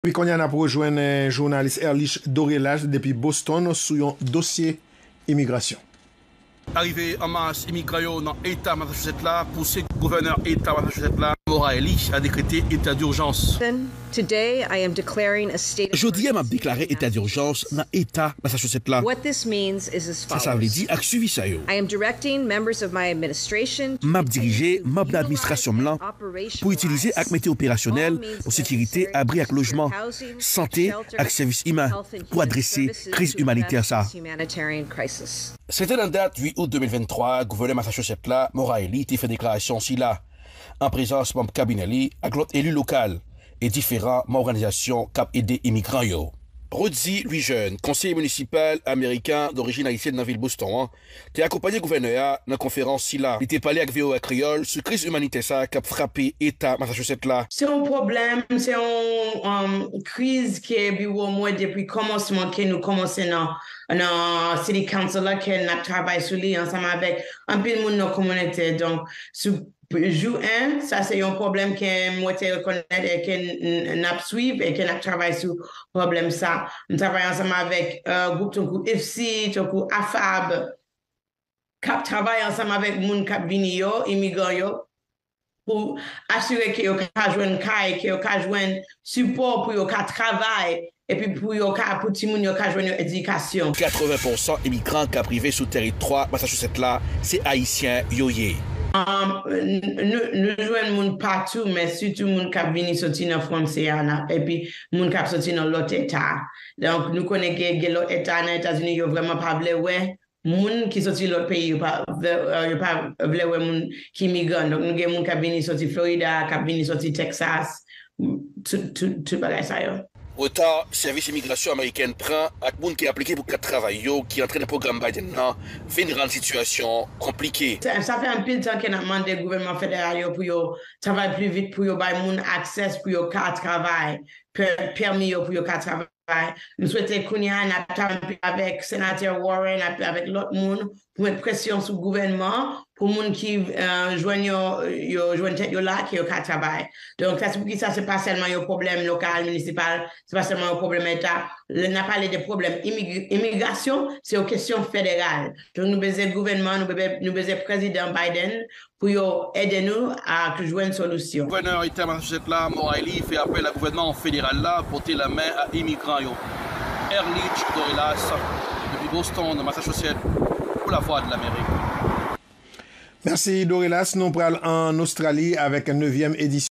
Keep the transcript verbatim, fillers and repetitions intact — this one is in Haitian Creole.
Epi kounye a n ap rejwenn, eh, jounalis Erlich Dorelace depi Boston sou yon dosye imigrasyon. Arive an mas imigran yo nan eta Massachusetts la pouse gouvènè eta Massachusetts la, Maura Healey, a dekrete eta dijans. Today, I am declaring a state of Jodi a, m ap deklare eta dijans nan eta Massachusetts la. What this means is as Sa sa vle follows. Di ak swivi sa yo. I am directing members of my administration to M ap dirije manm nan administrasyon m lan pou itilize ak mete operasyonèl pou sekirite, abri ak lojman, sante ak sèvis imen pou adrese kriz imanitè sa. Se te nan dat uit out de mil venntwa a, gouvènè Massachusetts la, Maura Healey, te fè deklarasyon sila, an prezans manm kabinè li ak lòt eli lokal e diferan manm òganizasyon k ap ede imigran yo. Rhodzy Louis-Jeune, konseye minisipal ameriken dorijin ayisyèn nan vil Boston an, te akonpanye gouvènè a nan konferans sila. Li te pale ak V O A Kreyòl sou kriz imanitè sa a k ap frape eta Massachusetts la. Se yon pwoblèm, se yon, um, kriz ke biwo mwen depi kòmansman ke nou kòmanse nan, nan City Council la, ke n ap travay sou li ansanm avèk anpil moun nan kominote. Donk, sou jou en, sa se yon pwoblèm ke mwen te rekonèt e ke n, n, n ap swiv e ke n ap travay sou pwoblèm sa. M travay ansanm avèk, euh, gwoup tankou I F C, tankou AFAB, k ap travay ansanm avèk moun k ap vini yo, imigran yo, pou asire ke yo ka jwenn kay, ke yo ka jwenn sipò pou yo ka travay, epi pou yo ka, pou timoun yo ka jwenn yon edikasyon. Katreven pousan imigran k ap rive sou tèritwa Massachusetts la, se Ayisyen yo ye. Um, n-, n-, nou, nou jwenn moun patou, men sitou moun k ap vini soti nan fwontyè a, epi moun k ap soti nan lòt eta. Donk, nou konnen gen, gen lòt eta nan Etazini, yo vrèman pa vle wè moun ki soti lòt peyi, yo pa vle, euh, yo pa vle wè moun ki imigran. Donk, nou gen moun k ap vini soti Florida, k ap vini soti Texas, tout, tout, tout bagay sa yo. Reta sèvis imigrasyon amerikèn pran ak moun ki aplike pou kat travay yo ki antre nan pwogram Biden nan vin rann sitiyasyon konplike. Sa, sa fè anpil tan ke n ap mande gouvènman federal yo pou yo travay pli vit, pou yo bay moun aksè pou yo ka travay, pè-, pèmi yo pou yo ka travay. M swete kounye a n ap travay anpil avèk Senatè Warren, anpil avèk lòt moun, pou met presyon sou gouvènman, pou moun ki, euh, jwenn yo, yo jwenn tèt yo la, ke yo ka travay. Donk, sa se poukisa se pa sèlman yon pwoblèm lokal, minisipal, se pa sèlman yon pwoblèm eta. Lè n ap pale de pwoblèm imig-, imigrasyon, se yon kesyon federal. Donk, nou bezwen gouvènman, nou bezwen, nou bezwen prezidan Biden pou yo ede nou ak jwenn solisyon. Gouvènè eta Massachusetts la, Maura Healey, fè apèl a gouvènman federal la pote lanmen a imigran yo. Erlich Dorelace, depi Boston, Massachusetts, pou Lavwadlamerik. Mèsi, Dorelace. Nou pral ann Ostrali avèk nevyèm edisyon